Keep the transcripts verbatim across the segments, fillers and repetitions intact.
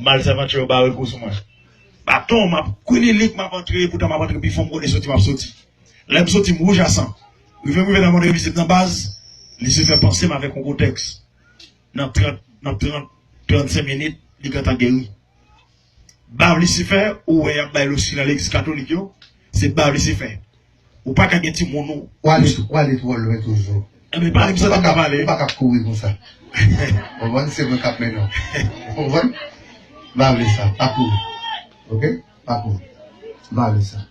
Mal sèvant yo bare kou sou mwen. Baton, m ap kwililik, m ap antre, poutan m ap antre pi fon, m konnen soti, m ap soti. Lè m soti, m wouj a san. Rive m rive nan mòn envizib nan baz, Lisifè panse m avèk yon gwo tèks. Nan trant, nan trant, trannsenk minit, li gentan geri. Bav Lisifè, ou wè y ap bay losi nan legliz katolik yo, se bav Lisifè. Ou pa ka gen timoun ou. W ale, w ale twò lwen toujou. Enben, pa di m sa, m pa ka pale. Ou pa ka kouri konsa. Ou konprann? Se mwen k ap mennen w. Ou konprann? M pa vle sa. Pa kouri. Oke? Pa kouri. M pa vle sa.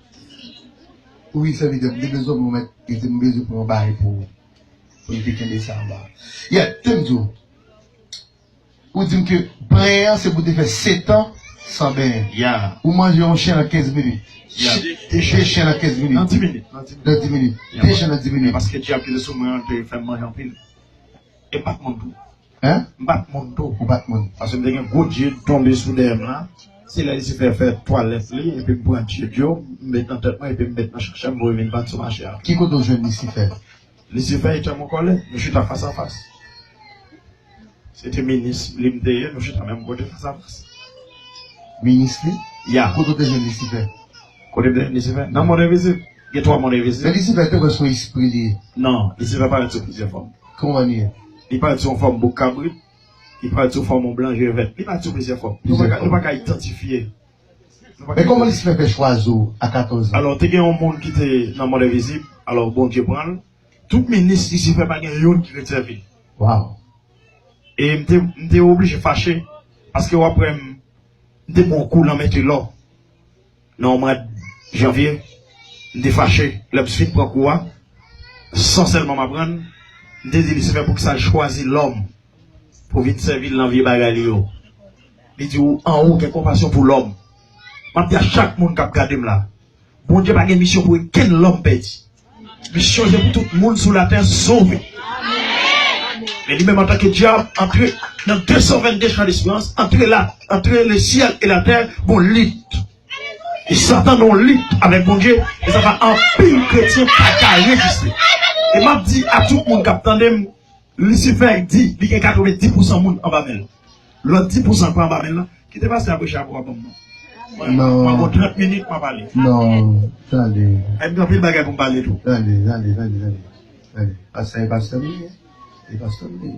Wi, sèvitè, m te bezwen pou mèt, m te bezwen pou yon bagay pou, pou m te kenbe sa anba. Yeah, te m di w. Ou di m ke benyen an se pou te fè sèt an san benyen. Ou manje yon chen nan kenz minit. De chen nan kenz minit. Nan di minit. Nan di minit. De chen nan di minit. Paske dyab ki te sou mwen an te fè m manje anpil. E m pa t moun tou. Hein? M pa t moun tou. Ou pa t moun. Paske m te gen gwo dye tonbe sou dèyè m la. Se lè Lisifè fè twalèt li, epi m pran dye dyo, m met nan tèt mwen, epi m met nan chak chèm, m vin vann sou mache a. Ki kote w jwenn Lisifè? Lisifè e tèm ankò lè, nou chita fas a fas. Se te minis li m te ye, nou chita menm kote fas a fas. Minis li? Ya. Kote w te jwenn Lisifè? Kote m te jwenn Lisifè? Nan mond envizib. Gen twa mond envizib. Men Lisifè te kwè se yon espri li ye. Non, Lisifè parèt sou plizyè fòm. Kòman li ye? Li parèt sou yon fòm bouk kabrit, li parèt sou fòm yon blan je vèt. Li parèt sou plizyè fòm. Nou pa ka, nou pa ka idantifye. Men kòman Lisifè fè chwazi w a katòz an? Alò, te gen yon moun ki te nan mond envizib, alò Bondye pran l. Tout minis Lisifè pa gen youn ki ret sèvi l. Wow. E m te, m te oblije fache, paske w ap wè m, m te pran yon kou nan men Telò. Nan yon mwa janvye, m te fache. Lè m fin pran kou a, san sèlman m aprann, m te di Lisifè poukisa l chwazi lòm pou vin sèvi l nan vye bagay li yo. Li di ou anwo gen konpasyon pou lòm. M ap di a chak moun k ap gade m la, Bondye pa gen misyon pou okenn lòm pèdi. Misyon se pou tout moun sou latè sove. Men li menm antanke dyab, antre nan de san vennde chan desperans, antre la, antre le syèl e latè, gon lit. E Satan nan yon lit avèk Bondye, e sa fè anpil kretyen pa ka reziste. E m ap di a tout moun k ap tande m, Lisifè di li gen katrevenndis pousan moun anba men l. Lòt dis pousan pa anba men l lan, kite pastè a preche apre w ap ban m non. Mwen, mwen gon trant minit, mwen pale. Non, tande. E m gen anpil bagay pou m pale tou. Tande, tande, tande, tande. Tande. Pastè, e pastè m ye. E pastè m ye.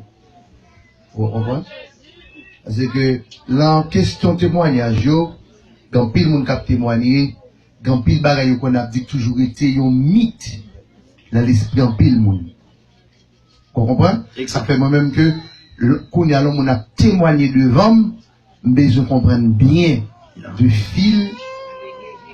Ou konprann? Paske nan kesyon temwayaj yo, gen anpil moun k ap temwanye, gen anpil bagay yo konn ap di k toujou rete yon mit nan lespri anpil moun. Ou konprann? Sa fè mwen menm ke l-, kounye a lè yon moun ap temwanye devan m, m bezwen konprann byen de fil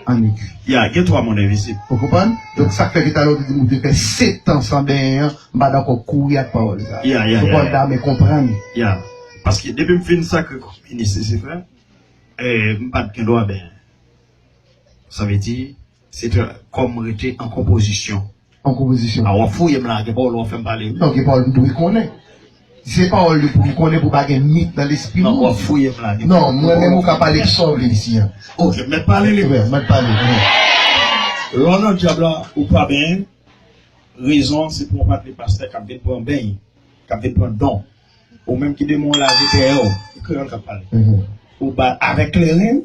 an egi. Ya, gen twa mond envizib. Ou konprann? Donk sa k fè ke talè w te di m ou te fè sèt an san benyen an, m pa dakò kouri ak pawòl sa. Ya, ya, ya, ya. Ou konprann? Ya. Paske depi m fin sakre kòm minis Lisifè, eh, m pa t gen dwa benyen. Sa vle di, se te kòm rete an konpozisyon. An konpozisyon. A, w ap fouye m la, gen pawòl w ap fè m pale, wi. Non, gen pawòl m dwe konnen. Si se pawòl yo pou m konnen pou pa gen mit nan lespri moun. Non, w ap fouye m la, gen pawòl. Non, mwen menm ou ka pale k sa w vle isi a. Ok, mèt pale li. Wi, mèt pale, wi. Lè w nan dyab la, ou pa benyen, rezon an se pou yon patnè pastè k ap vin pran beny, k ap vin pran don. Ou menm ki demon lave dèyè w, e kreyòl k ap pale. Mhm. Ou ba avèk kleren,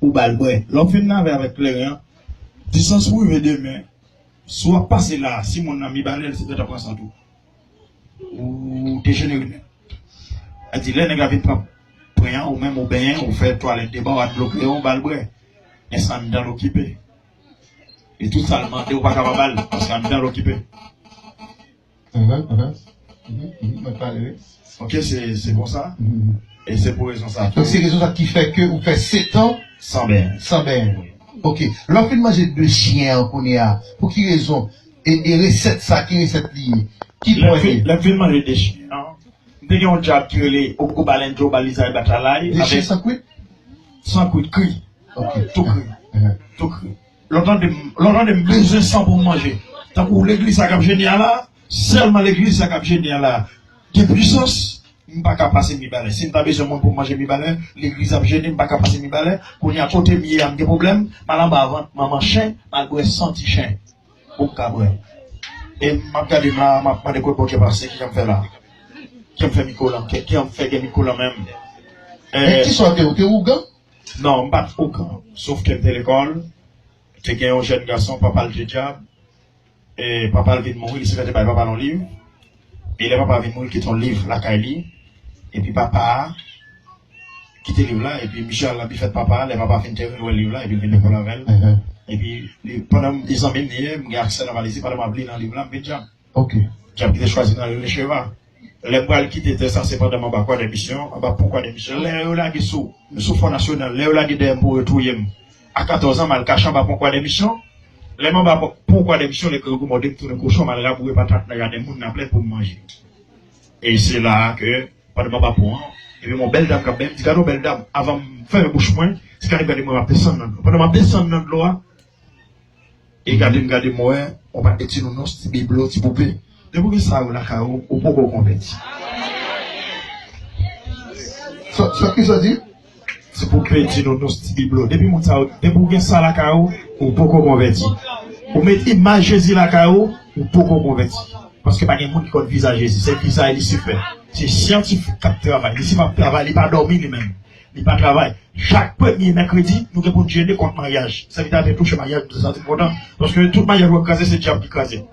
ou ba l bwè. Lè w fin lave avèk kleren an, distans pou rive demen, si w ap pase la, si moun nan mibalè l, se gentan pran san tou. Ou dejenere nèt. Sa di, lè nèg la vin pran pwen an, ou menm ou benyen, ou fè twalèt devan, ou ak dlo kleren, ou ba l bwè. Men se anndan l okipe. E tout sa l mande, ou pa ka pa ba l, paske anndan l okipe. Mhm, mhm. Mhm, mhm, mwen pale, wi. Ok, se, se konsa. Mhm. E se pou rezon sa tou. Donk, se rezon sa ki fè ke ou fè sèt an san benyen. San benyen. Wi. Ok. Lè w fin manje de chen an kounye a, pou ki rezon? E, e resèt sa, ki resèt li ye? Ki pwen li ye? Lè m fin, lè m fin manje de chen an, m te gen yon dyab ki rele Ogobalendjo Baliza e Batalay. De chen san kwit? San kwit, kri. Ok. Tou kri. Mhm. Tou kri. Lè w tande m, lè w tande m bezwen san pou m manje. Tankou legliz sa k ap jene a la, sèlman legliz sa k ap jene a la. Gen pwisans, m pa ka pase mibalè. Si m ta bezwen moun pou m manje mibalè, legliz ap jene, m pa ka pase mibalè. Kounye a kote m ye a, m gen pwoblèm, m al anba vant manman chen, m al bwè san ti chen pou m ka bwè. E m ap gade m la, m ap mande kot Bondye pase, kijan m fè la? Kijan m fè mikwo la? Kijan m fè gen mikwo la menm? Men kisa w te, ou te ougan? Non, m pa t ougan. Sof ke m te lekòl, te gen yon jèn gason, papa l te dyab. E papa l vin mouri, Lisifè te bay papa l yon liv. E lè papa a vin mouri, l kite yon liv lakay li. Epi papa a kite liv la, epi misye al nan bifèt papa a, lè papa a fin tèren, l wè liv la, epi l vin lekòl avè l. Epi li, pandan m, li zanmi m li ye, m gen aksè nan valiz li, pandan m ap li nan liv la, m vin dyab. Ok. Dyab ki te chwazi nan Lecheva. Lè m pral kite tè sa, se pandan m anba Croix des Missions, anba pon Croix des Missions. Lè yo lage sou, sou Fò Nasyonal, lè yo lage dèyè m pou yo touye m, a katòz an, m al kache anba pon Croix des Missions. Lè m anba pon Croix des Missions, nèg yo mòde m tounen kochon, m al raboure patat nan jaden moun nan plèn pou m manje. E se la a ke, pandan m anba pon an, epi m wè yon bèl dam k ap bèl, m di, "Gade yon bèl dam." Avan m fèmen bouch mwen, ti kanib gade mwen, m ap desann nan dlo. Pandan m ap desann nan dlo a, e gade m gade m wè, yon pakèt ti nounos, ti biblo, ti poupe. Depi w gen sa yo lakay ou, ou poko konvèti. Sa, sa ki sa di? Ti poupe, ti nounos, ti biblo. Depi moun sa yo, depi w gen sa lakay ou, ou poko konvèti. Ou met imaj Jezi lakay ou, ou poko konvèti. Paske pa gen moun ki konn vizaj Jezi. Se vizaj Lisifè. Se syantifik k ap travay. Lisifè ap travay, li pa dòmi li menm. Li pa travay. Chak premye mèkredi, nou gen pou n jene kont maryaj. Sèvitè a te touche maryaj, m te santi m kontan. Paske tout maryaj w ap kraze, se dyab ki kraze.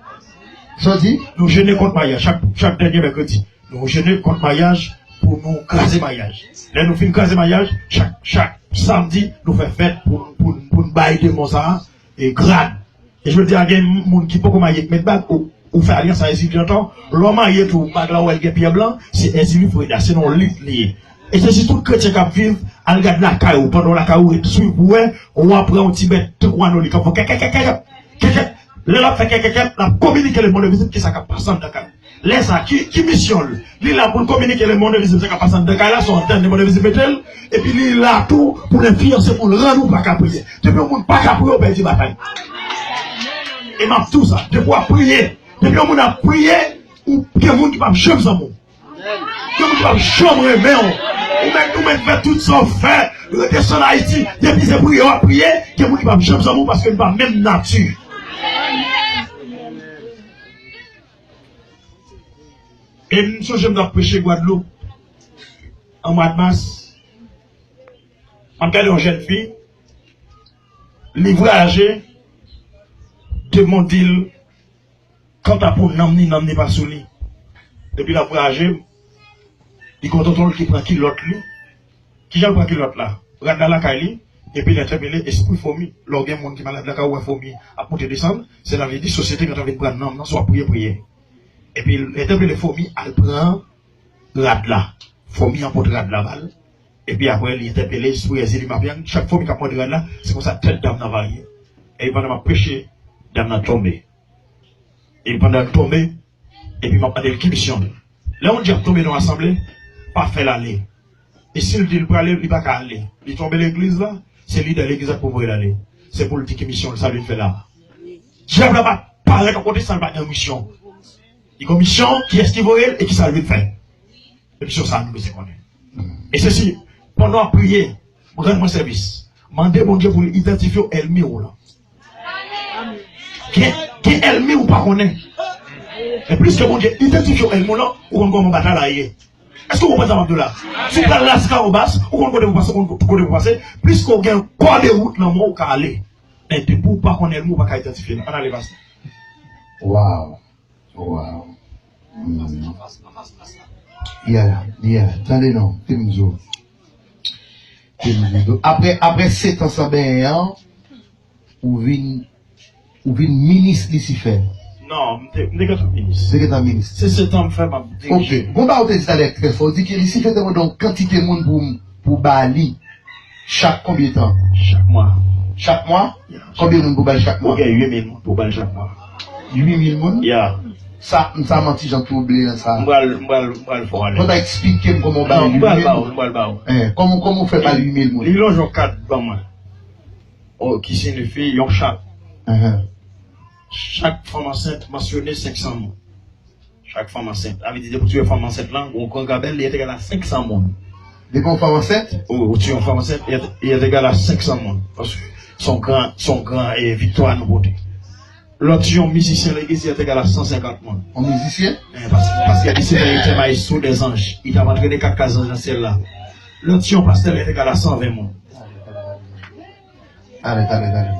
Sa w di? Nou jene kont maryaj chak, chak dènye mèkredi. Nou jene kont maryaj pou nou kraze maryaj. Lè nou fin kraze maryaj, chak, chak samdi, nou fè fèt pou, pou, pou n bay demon sa a, e, grad. E jodi a, gen moun ki poko marye k met bag, ou, ou fè alyans a Ezili antan, lè w marye tou, bag la ou wè l gen pyè blan, se Ezili Freda, se nan yon liv li ye. E se si tout kretyen k ap viv, al gad lakay ou, pandan w lakay ou, ret swiv pou wè, w ap wè yon ti bèt tankou anolik k ap fè kèkèkèkèkèt, kèkèt. Lè l ap fè kèkèkèt, l ap kominike lemonn envizib kisa k ap pase anndan kay ou. Lè sa, ki, ki misyon l? Li la pou l kominike lemonn envizib sa k ap pase anndan kay la, se yon antèn lemonn envizib mete l, epi li la tou pou l enfliyanse moun, rann ou pa ka priye. Depi yon moun pa ka priye, ou pèdi batay. E m ap di w sa, depi w ap priye, depi yon moun ap priye, ou gen moun ki p ap janm zanmi w. Gen moun ki p ap janm renmen w. Ou mèt, ou mèt fè tout sa w fè, rete san Ayiti, depi se priye w ap priye, gen moun ki p ap janm zanmi w paske n pa menm nati. E m sonje m t ap preche Gwadloup an mwa d mas. M ap gade yon jèn fi, li vwayaje, demon di l, kanta pou nanm ni, nanm ni pa sou li. Depi l ap vwayaje, li gen yon tonton l ki pran kilòt li. Kijan l pran kilòt la? Rad la lakay li, epi l entèpele espri fomi. Lè w gen moun ki malad lakay ou, wè fomi ap monte desann, se la vle di sosyete gentan vin pran nanm nan, si w ap priye, priye. Epi l entèpele fomi al pran rad la. Fomi an pot rad la ba l. Epi apre, li entèpele espri Ezili Mapyan. Chak fomi k ap mòde rad la, se konsa tèt dam nan varye. Epi pandan m ap preche, dam nan tonbe. Epi pandan l tonbe, epi m ap mande l ki misyon l. Lè yon dyab tonbe nan yon asanble, pa fè l ale. E si l di l prale, li pa ka ale. Li tonbe legliz la, se lidè legliz la k pou voye l ale. Se pou l di ki misyon l, sa l vin fè la. Dyab la pa parèt yon kote san l pa gen yon misyon. Li gen yon misyon, kiyès ki voye l e kisa l vin fè. Se misyon sa a nou bezwen konnen. E se si, pandan w ap priye, rann mwen sèvis. Mande Bondye pou l idantifye w ènmi w lan. Gen, gen ènmi ou pa konnen. Men pliske Bondye idantifye w ènmi w lan, ou konn kòman batay la ye. Èske w konprann sa m ap di w la? Si w pral Las Cahobas, ou konn kote pou pase, ou konn kote pou pase. Pliske w gen kò de wout nan men w, ou ka ale. Men depi w pa konn ènmi w, ou pa ka idantifye l. Ann ale, pastè. Wow. Wow. Mm. Yeah, yeah. Tande non, Timzo. Timzo. Apre, apre sèt an san benyen an, ou vin, ou vin minis Lisifè. Non, m te, m te gentan minis. Te gentan minis. Se sèt an m fè m ap dirije. Ok. Gon bagay ou te di talè trè fò. Ou di ke Lisifè te mande yon kantite moun pou, pou ba li. Chak konbyen tan? Chak mwa. Chak mwa? Yeah. Konbyen moun pou ba l chak mwa? Ou gen uit mil moun pou ba l chak mwa. Uit mil moun? Yeah. Sa, sa manti jan twouble an sa. M pral, m pral, m pral fè w ale. Fò w ta eksplike m kòman w ba l uit mil moun. Non, m pral ba w, m pral ba w. Eh, kòman, kòman w fè ba l uit mil moun? Li lonje yon kat ban mwen. Oh, ki siyifi yon chat. Uh-huh. Chak fanm ansent mansyone senk san moun. Chak fanm ansent. Sa vle di, depi w tiye fanm ansent lan, yon gran gabèl, li entegal a senk san moun. Depi yon fanm ansent? Wi, ou tiye yon fanm ansent, li ent-, li entegal a senk san moun. Paske se yon gran, se yon gran, eh, viktwa nou pote. Lè w tiye yon mizisyen legliz, li entegal a san senkant moun. Yon mizisyen? Eh, paske, paske Lisifè était maestro des anges. Li t ap antrene kat ka zanj nan syèl la. Lè w tiye yon pastè, li te egal a san ven moun. Tande, tande, tande.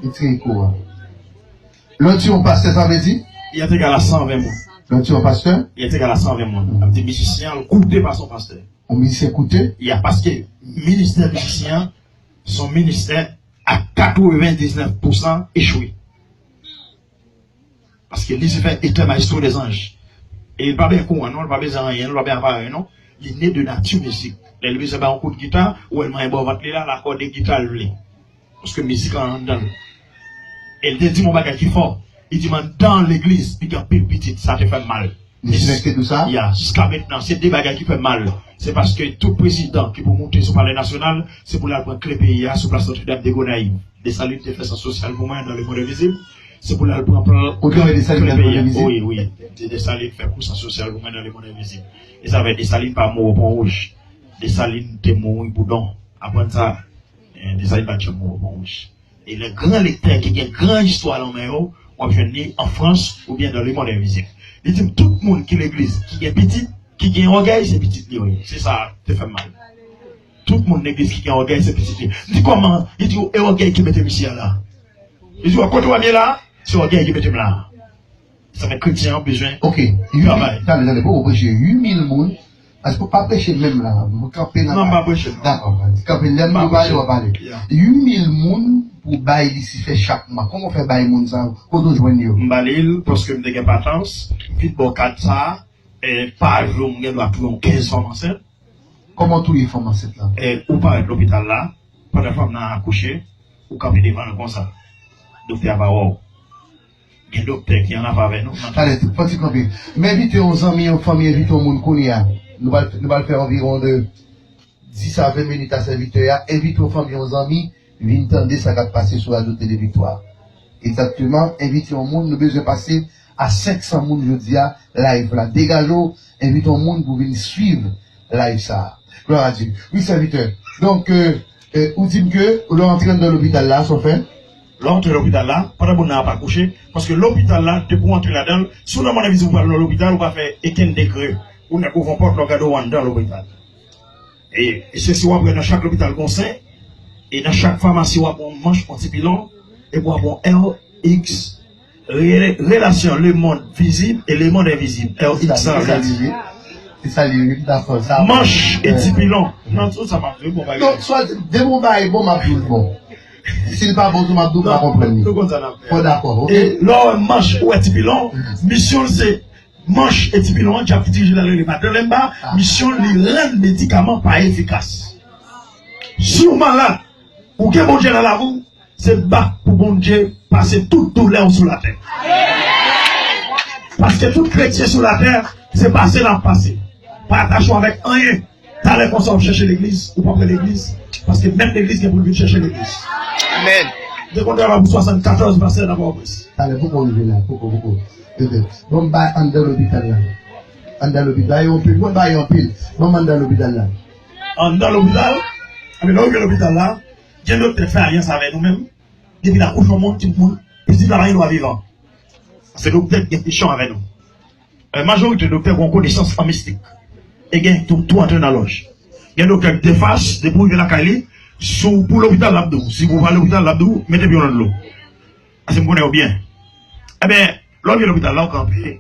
Li tiye kou a. Lè w tiye yon pastè, sa vle di? Li te egal a san ven moun. Lè w tiye yon pastè? Li te egal a san ven moun. Sa vle di mizisyen an koute pa son pastè. Yon mizisyen koute? Ya, paske ministè mizisyen an, se yon ministè a katrevendiznèf pousan echwe. Paske Lisifè etan maestro dèzanj. E li pa bezwen kouran non, li pa bezwen anyen, li pa bezwen aparèy non. Li ne de nati mizik. Lè li bezwen bay yon kout gita, ou wè l manyen bò vant li la, l akòde gita l vle. Paske mizik lan anndan l. E li te di m yon bagay ki fò. Li di m anndan legliz, li gen anpil pitit, sa te fè m mal. Li sileske tou sa? Ya, jiska mentnan, se de bagay ki fè m mal. Se paske tout prezidan ki pou moute sou palè nasyonal, se pou l al pran kle peyi a sou plas Notre Dame de Gonayiv. Desalin te fè sa sosyal pou mwen nan lemonn envizib. Se pou l al pran plan. Ou te wè Desalin nan lemonn envizib? Wi, wi. Desalin fè kou sa sosyal pou mwen nan lemonn envizib. E sa fè Desalin pa mou o Pon Wouj. Desalin te mouri pou don. Aprann sa. Desalin pa t janm mou o Pon Wouj. E lè gran lektè ki gen gran istwa lan men yo, w ap jwenn li an Frans oubyen nan lemonn envizib. Li di m tout moun ki legliz ki gen pitit, ki gen ògèy, se pitit li yo ye. Se sa te fè m mal. Tout moun legliz ki gen ògèy, se pitit li. M di kòman? Li di e ògèy ki mete misye a la. Li di w kote w ap ye la, se ògèy ki mete m la. Sa fè kretyen an bezwen travay. Ok. Tande, tande, poko preche uit mil moun. Paske ou pa preche menm la. Ou kanpe nan. Non, m pa preche non. Dakò. Kanpe lè m di w pale, w ap pale. Uit mil moun pou bay Lisifè chak mwa. Kòman w fè bay moun sa yo? Kote w jwenn yo? M ba li l paske m te gen patans. M fin ba w kad sa. E pa jou m gen dwa touye yon kenz fanm ansent. Kòman w touye fanm ansent lan? E ou parèt lopital la. Pandan fanm nan akouche, ou kanpe devan l konsa. Doktè a pa wè w. Gen doktè ki annafè avè nou. Talè, fò ti kanpe. M envite yon zanmi, yon fanmi, envite yon moun kounye a. Nou pral, nou pral fè anviwon de dis a ven minit a sèvitè a. Envite yon fanmi, yon zanmi, vin tande sa k ap pase sou Radyo Tele Viktwa. Egzakteman, envite yon moun, nou bezwen pase a senk san moun jodi a, live la. Degaje w, envite yon moun pou vin swiv live sa a. Glwa a Dye. Wi, sèvitè. Donk, euh, euh, ou di m ke lè w antre anndan lopital la, sa w fè? Lè w antre lopital la, pandan moun nan ap akouche, paske lopital la, depi w antre ladan l, si w nan mòn envizib ou pral nan lopital, ou pa fè okenn degre. Ou nèk ouvè yon pòt, lè w gade w anndan lopital. E, e se si w ap wè nan chak lopital gon sen, e nan chak famasi w ap wè yon manch, yon ti pilon, epi w ap wè yon R X, rele-, relasyon lemonn vizib e lemonn envizib, R X sa vle di. Se sa li ye, wi, m dakò. Sa manch e ti pilon. Non, tout sa m ap di w bon bagay. Non, swa depi yon bagay bon, m ap di w l bon. Si l pa bon tou, m ap di w m pa konprann li. Nou konn sa n ap fè. Bon, dakò, ok. E lè w wè manch, ou wè ti pilon, misyon l se manch e ti pilon an, dyab ki dirije l la rele madan Lenba, misyon l li rann medikaman pa efikas. Si w malad, ou gen Bondye nan lavi w, se bat pou Bondye pase tout doulè w sou latè. Paske tout kretyen sou latè, se pase n ap pase. Pa atache w avèk anyen. Talè konsa w ap chèche legliz, ou p ap wè legliz, paske mèt legliz gen pou l vin chèche legliz. Amèn. Te konn travay pou swasannkatòz pastè nan Pòtoprens. Talè, poko rive la, poko, poko. Tete. Bon, m bay anndan lopital la. Anndan lopital, yo anpil, mwen bay yo anpil. Bon, m anndan lopital la. Anndan lopital? Anben, lè w rive lopital la, gen doktè k fè alyans avè nou menm. Depi l akouche yon moun, timoun, pitit la pa gen dwa vivan. Paske doktè gen misyon avè nou. Majorite doktè gen yon konesans an mistik. E gen tou, tou antre nan lòj. Gen doktè k defas, depi w rive lakay li, si w pou lopital l ap di w, si pou w pa lopital l ap di w, mete pye w nan dlo. Paske m konnen yo byen. Enben, lè w rive lopital la, w kanpe,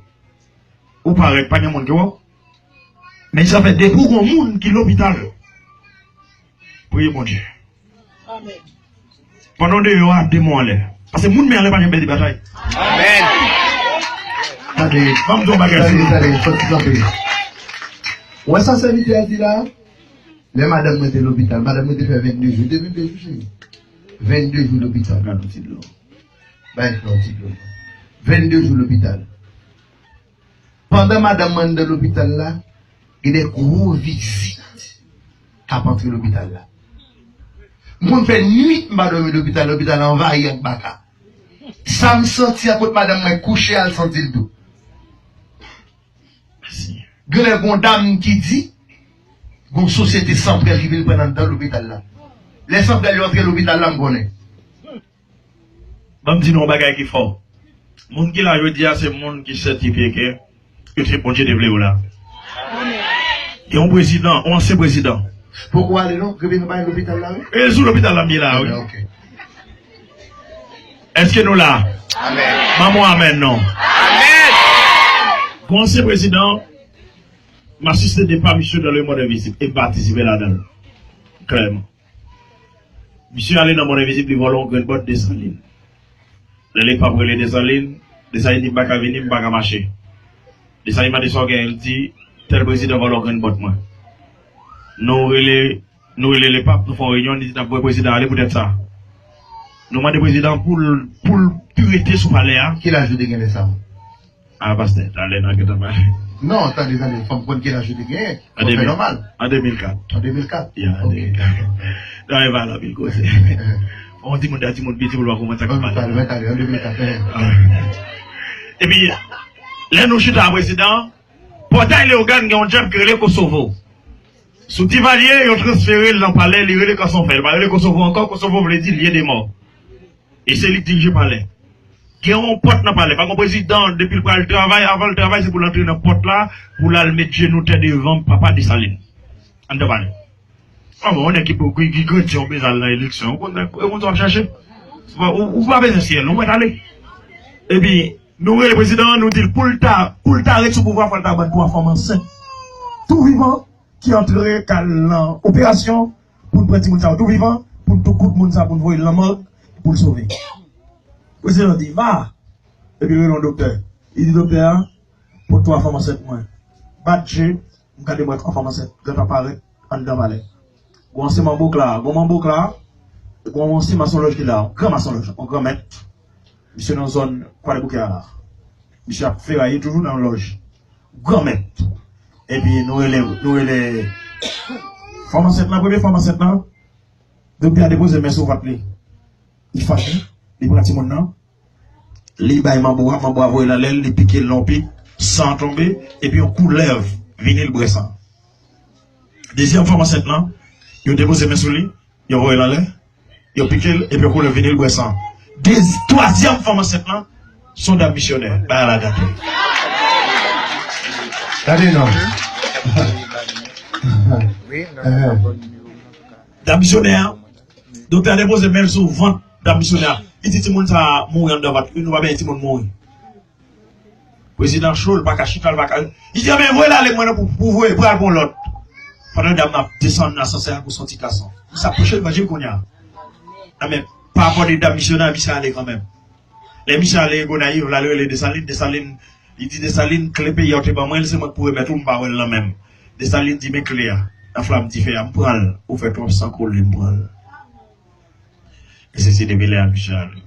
ou parèt, pa gen moun ki wè w. Men sa fè depi w gen yon moun ki lopital, priye Bondye. Pandan w deyò a, demon anlè. Paske moun men anlè pa janm pèdi batay. Amèn. Tande, ban m di w yon bagay sou li. Tande, tande, fò ti kanpe. Ou wè sa sèvitè a di la? Lè madanm mwen te lopital, madanm mwen te fè vennde jou, te vennde jou, cheri. Vennde jou lopital. Gad yon ti dlo. Bay yon ti dlo. Vennde jou lopital. Pandan madanm mwen anndan lopital la, gen de gwo vizit k ap antre lopital la. M konn fè nwit m pa dòmi lopital, lopital la anvayi ak baka. Sa m santi a kot madanm mwen kouche a, l santi l tou. Gen lè gen yon dam ki di, gen yon sosyete sanprèl ki vin pran l anndan lopital la. Lè sanprèl yo antre lopital la, m konnen. Ban m di nou yon bagay ki fò. Moun ki la jodi a, se moun ki sètifye ke, ke se Bondye te vle yo la. Gen yon prezidan, yon ansyen prezidan. Poko ale non, kenbe nou bay lopital la wi. E sou lopital la m ye la wi. Ok. Èske nou la? Amèn. Ban m yon amèn non. Amèn. Yon ansyen prezidan, m asiste depa misye dans le monde invisible e patisipe ladan l. Klèman. Misye ale nan monde invisible, li vòlè yon grenn bòt Desalin. Lè Lepap rele Desalin, Desalin di m pa ka vini, m pa ka mache. Desalin mande sa w genyen, li di tèl prezidan vòlè yon grenn bòt mwen. Nou rele, nou rele Lepap, nou fè yon reyinyon, li di n ap voye prezidan ale poutèt sa. Nou mande prezidan pou l, pou l rete sou palè a. Ki laj ou te gen lè sa? A pastè, talè n a gentan pale. Non, tande, tande, fò m konn ki laj ou te genyen. An de mil, an de mil kat. An de mil kat? Ya, an de mil kat. Nan e valab li koze. On timoun, de timoun piti pou l pa konprann sa k ap pale. An de mil kat. Epi, lè nou chita a prezidan, Pòtay Leyogàn gen yon djab ki rele Kosovo. Sou Divalye, yo transfere l nan palè, li rele Kanson Fè. Li pa rele Kosovo ankò, Kosovo vle di lye de mò. E se li k dirije palè. Gen yon pòt nan palè. Pa gen prezidan, depi l pral travay, avan l travay, se pou l antre nan pòt la, pou l al met jenou tè devan papa Desalin. Anndan palè. An bon, yon nèg ki pou, ki, ki kretyen, ou bezwen al nan eleksyon, ou konn nèg, e moun sa w ap chache. Ou, ou pa bezwen syèl, ou mèt ale. Epi, nou rele prezidan an, nou di l pou l ta, pou l ta ret sou pouvwa, fò l ta ban n twa fanm ansent. Tou vivan, ki antre k al nan operasyon pou n pran timoun sa yo tou vivan, pou n tou kout moun sa, pou n voye l nan mòg, pou l sove. Prezidan di, va! Epi rele yon doktè. Li di doktè a, pot twa fanm ansent mwen. Bat je, m gade m wè twa fanm ansent gentan parèt anndan palè. Gon ansyen manbouk la, gon manbouk la, gon ansyen masonlòj ki la, yon gran masonlòj, yon granmèt. Misye nan zòn Kwadèboukè a la. Misye ap feraye toujou nan yon lòj. Granmèt. Epi nou rele, nou rele fanm ansent lan, premye fanm ansent lan, doktè a depoze men sou vant li. Li fache, li pran timoun nan, li bay manbo a, manbo a voye l anlè l, li pike l nan yon pik, san an tonbe, epi yon koulèv vini l bwè san. Dezyèm fanm ansent lan, yo depoze men sou li, yo voye l anlè, yo pike l, epi yon koulèv vini l bwè san. Dezi-, twazyèm fanm ansent lan, se yon dam misyonè, bagay la gate. Gade non. Dam misyonè an, doktè a depoze men l sou vant dam misyonè a. Li di timoun sa a mouri anndan vant li, nou pa benyen timoun mouri. Prezidan cho, l pa ka chita, l pa ka. Li di, "Ebyen, voye l ale, mwen, non, pou, pou voye, pral pou lòt." Pandan dam nan ap desann nan asansè a pou soti gason. Misye ap pwoche levanjil kounye a. Nan men, pa rapò de dam misyonè, misye ale kanmenm. Lè misye ale Gonayiv, l al rele Desalin, Desalin, li di Desalin, "Kle peyi a w te ban mwen, se mwen k pou remèt ou, m pa wè l nan men m." Desalin di, "Men kle a, nan flanm dife a, m pran l, ou fè twòp san koule, m pran l." E se, se depi lè a misye ale.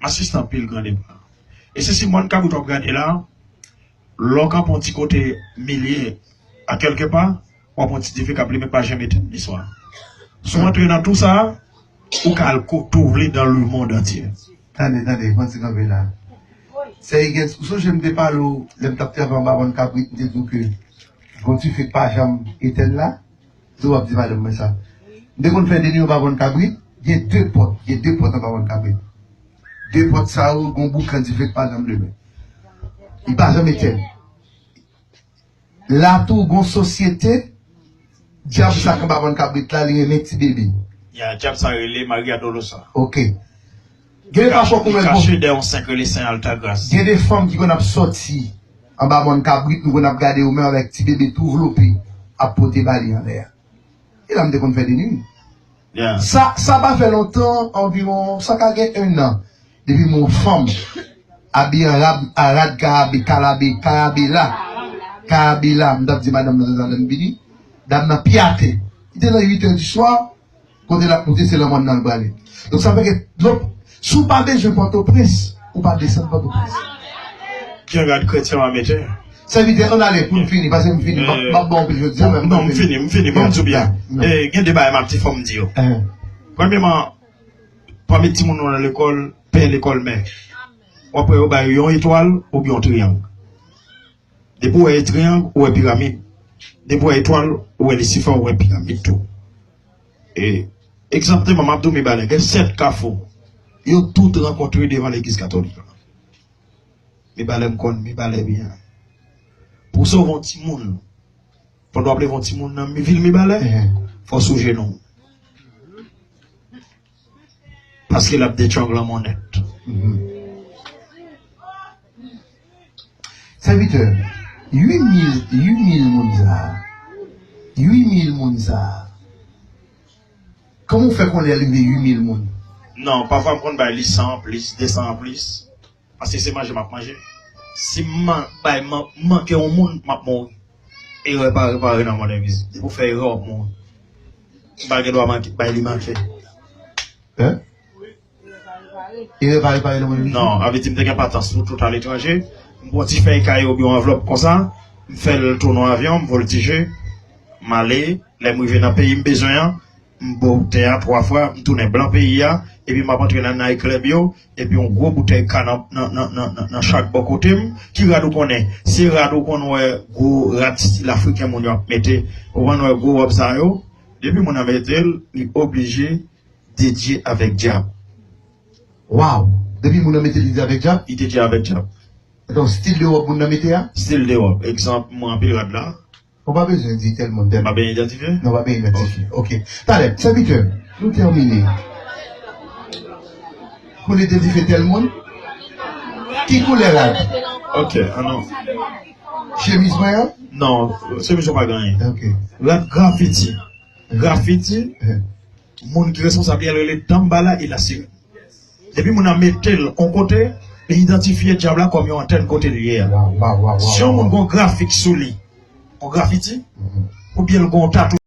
M asiste anpil gran depa. E se si mòn kabrit w ap gade la, lè w kanpe yon ti kote milye a kèlke pa, w ap wè yon ti dife k ap limen k pa janm etenn li swa. Si w antre nan tou sa a, ou ka al kote w vle dans le monde entier. Tande, tande, pran ti kanpe la. Sè Higgins, ou sonje m te pale w, lè m t ap travay anba mòn kabrit, m te di w ke gon dife k pa janm etenn la? Di w ap di madanm mwen sa. M te konn fè de nwi anba mòn kabrit, gen de pòt, gen de pòt anba mòn kabrit. De pòt sa yo, gon boukan dife k pa janm limen. Li pa janm etenn. La tou, gon sosyete, dyab sa k anba mòn kabrit la, li renmen ti bebe. Ya, dyab sa rele Maria Dolorosa. Ok. Gen de pafwa ou konn wè gon, kache dèyè yon sen k rele Sen Altagras. Gen de fanm ki konn ap sòti anba mòn kabrit, nou konn ap gade yo menm avèk ti bebe tou vlope, ap pote ba li anlè a. E la m te konn fè de nwi. Yeah. Sa, sa pa fè lontan, anviwon, sa ka gen en an, depi m wè yon fanm abiye an rad, a rad karabe, kalabe, karabela, karabela, m t ap di madanm nan talè m vini, dam nan pyate. Li te nan uit è di swa, kote l ap moute, se nan mòn nan l prale. Donk, sa fè ke, donk, si w pa bezwen Pòtoprens, ou pa desann Pòtoprens. Ki rad kretyen w a mete? Sèvitè, ann ale pou n fini, paske m fini. M ap, m ap ba w anpil jodi a, men m fini. Non, m fini, m fini. Ban m di w byen. Eh, gen de bagay m ap di, fò m di yo. Premyeman, pa met timoun nou nan lekòl, pè lekòl mè. W ap wè yo ba yo yon etwal oubyen yon triyang. Depi w wè triyang, ou wè piramid. Depi w wè etwal, ou wè Lisifè, ou wè piramid tou. E, egzakteman, m ap di w Mibalè, gen sèt kafou. Yo tout rankontre devan legliz katolik la. Mibalè m konn Mibalè byen. Pou w sove yon timoun, Pandan w ap leve yon timoun nan mi- vil Mibalè, fò w sou jenou w. Paske l ap detrangle mwen nèt. Sèvitè, uit mil, uit mil moun sa a, uit mil moun sa a, kòman w fè konnen l rive uit mil moun? Non, pafwa m konn bay li san anplis, de san anplis. Paske se manje m ap manje. Si m man- bay man- manke yon moun, m ap mouri. Erè pa repare nan mond envizib. Depi w fè erè, w ap mouri. M pa gen dwa manke, bay li manke. Hein? Erè pa repare nan mond envizib? Non, avè di m te gen patans pou tout aletranje. M pran ti fèy kaye oubyen yon anvlòp konsa, m fè l tounen avyon, m voltije, m ale, lè m rive nan peyi m bezwen an, m bote a twa fwa, m tounen blan peyi a, epi m ap antre nan night club yo, epi yon gwo boutèy ka nan, nan, nan, nan, nan, nan chak bò kote m, ki rad ou konnen? Se rad ou konn wè gwo rad stil afriken moun yo ap mete, ou konn wè gwo wòb sa yo, depi moun nan mete l, li oblije dedye avèk dyab. Waw! Depi moun nan mete l, li dedye avèk dyab? Li dedye avèk dyab. Donk, stil de wòb moun nan mete a? Stil de wòb. Egzanp, mwen anpil rad la. Ou pa bezwen di tèl moun, tèl moun. M pa bezwen idantifye? Non, ou pa bezwen idantifye. Ok. Talè, sèvitè, nou tèmine. Koulè de dife tèl moun? Ki koulè rad? Ok, anon. Chemiz mwen an? Non, chemiz ou pa gen anyen. Ok. Rad grafiti. Grafiti, moun ki responsab li a rele Dambala e Lasirèn. Depi moun nan mete l yon kote, li idantifye dyab la kòm yon antèn kote li ye a. Si yon moun gen yon grafik sou li, yon grafiti, oubyen l gen yon tatou